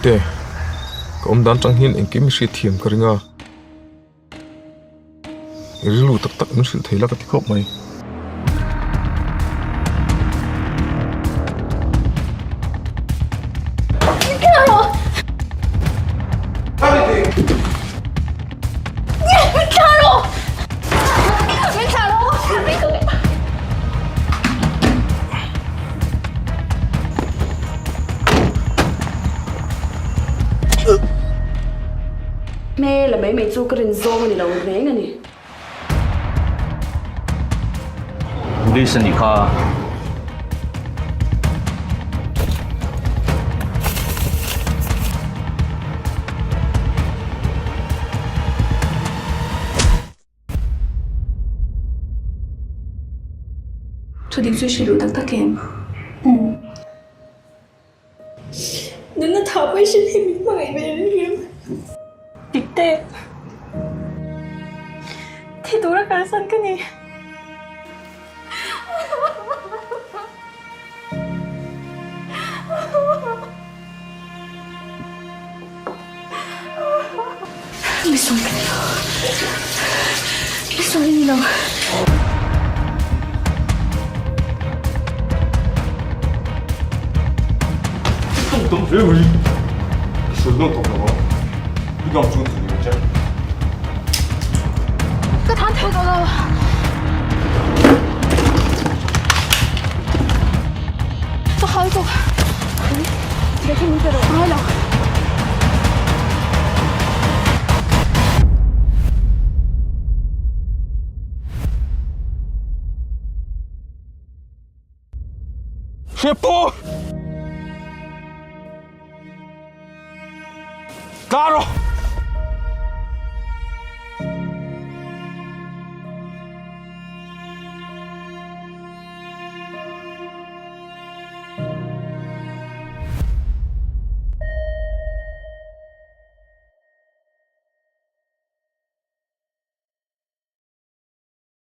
Dikte, ka awm dan tang hian engkim i hriat thiam ka ring a. I rilru tak tak min hrilh thei la ka ti khawp mai. Hmel a mai mai chu ka rin zawng a ni lo reng a ni. Police a nih kha. Thu dik chu i hrilh duh tak tak em? Umm. Nunna tha pawh i hrilh hi min hmangaih ve reng em? Dik te. Thi tura kalsan ka ni. Misual ka ni lo. Misual i ni lo. Ka than thei tawh lo. Ka hal tawh. Hriatpu! Tla rawh!